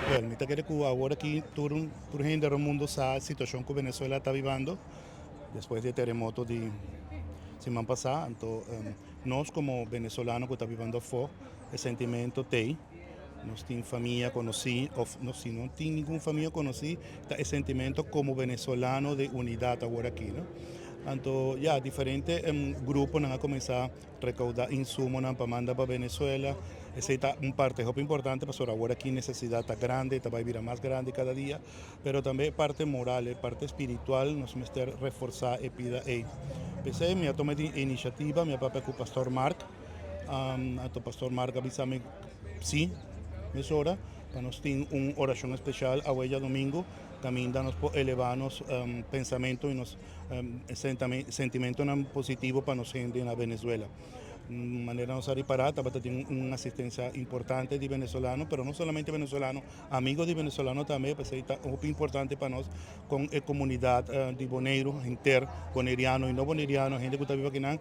Well, mi ta kere ku awor aki tur hende den mundu sa e situashon ku Venezuela ta bibiendo despues di e teremoto di siman pasá. Anto, nos komo venezolano ku ta bibiendo afó, e sentimentu t'ei. Nos tin famia konosí, òf no, si no tin ningun famia konosí, ta e sentimentu komo venezolano di unidat awor aki, no? Anto, ya, diferente gruponan a kuminsá rekoudá insumonan pa manda pa Venezuela. Esei ta un parti hopi importante, pasobra awor aki nesesidat ta grandi, ta bai bira mas grandi kada dia, pero tambe parti moral, parti spiritual, nos mester reforsá e pida ei. P'esei, mi a tuma e inisiativa, mi a papia ku Pastor Mark, anto Pastor Mark a bisa mi sí, mesora, pa nos tin un orashon spesial awe djadumingu, kaminda nos por elevá nos pensamentu i nos sentimentu positivo pa nos hende na Venezuela. Manera nos a ripará, tabatin un asistensia importante di venezolano, pero no solamente venezolano, amigu di venezolano tambe, pues ta hopi importante pa nos ku e komunidat di Boneiru, inter boneriano i no boneriano, hende ku ta biba akinan,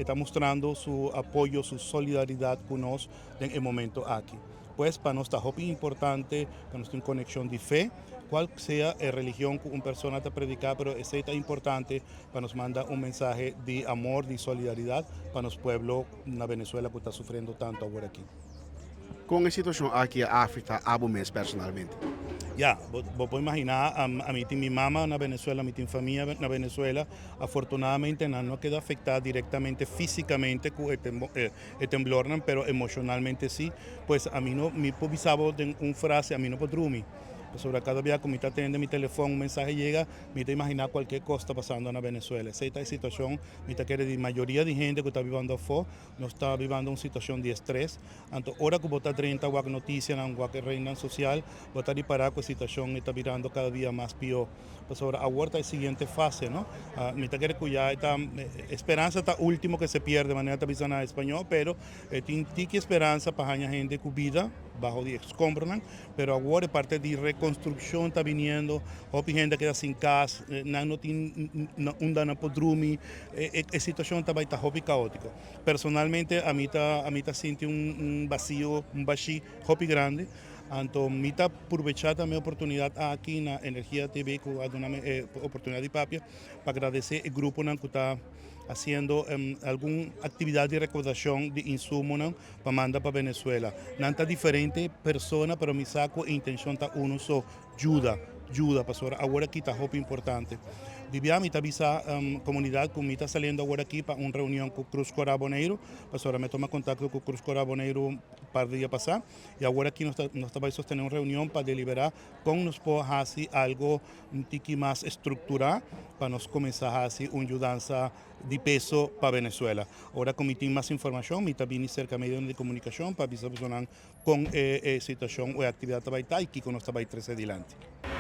ta mustrando su apoyo, su solidaridat ku nos den e momento aki. Pues pa nos ta hopi importante, pa nos tin konekshon di fe, kual sea e religion ku un persona ta prediká, pero esei ta importante pa nos manda un mensahe di amor, di solidaridat pa nos pueblo na Venezuela ku ta sufriendo tantu awor aki. Kon e situashon aki a afektá abo mes personalmente? Ya, bo por imaginá, ami tin mi mama na Venezuela, mi tin famia na Venezuela. Afortunadamente, nan no a keda afektá direktamente físikamente ku e temblor, pero emoshonalmente sí. Pues ami no, mi por bisa bo den un frase, ami no por drumi. Sobre kada dia ku mi ta tende mi telefòn, un mensahe yega, mi ta imaginá kualke kos ta pasando na Venezuela. Esei ta e situashon, mi ta kere di mayoria di hende ku ta bibiendo afó, nos ta bibiendo un situashon di strès. Anto, ora ku bo ta drenta wak notisianan, wak retnan sosial, bo ta ripará ku e situashon ta birando kada dia mas pió. Pues awor ta e siguiente fase, no? Mi ta kere ku ya ta speransa ta último que se pierde, manera ta bisa na spañó, pero tin tiki speransa pa haña hende ku bida bou di eskombrosnan, pero awor parti di rekonstrukshon ta biniendo, hopi hende keda sin kas, nan no tin unda nan por drumi, e situashon ta bai ta hopi kaótiko. Personalmente, ami ta sinti un vasio, un bashí hopi grandi. Anto, mi ta aprovechá tambe e oportunidat aki na Energia TV ku a duna e oportunidat di papia pa gradisé e gruponan ku ta hasiendo algun aktividat di rekoudashon di insumonan pa manda pa Venezuela. Nan ta diferente persona, pero mi sa ku e intenshon ta uno so, yuda, yuda, pasobra awor aki ta hopi importante. Di bia mi ta bisa komunidat ku mi ta saliendo awor aki pa un reunion ku Cruz Cora Boneiru, pasobra mi a tuma kontakto ku Cruz Cora Boneiru un par di dia pasá, i awor aki nos ta bai sostené un reunion pa deliberá kon nos por hasi algu un tiki mas strukturá pa nos kuminsá hasi un yudansa di peso pa Venezuela. Ora ku mi tin mas informashon, mi ta bini serka medio di komunikashon pa bisa personanan kon e situashon òf aktividat ta bai ta i kiko nos ta bai trese dilanti.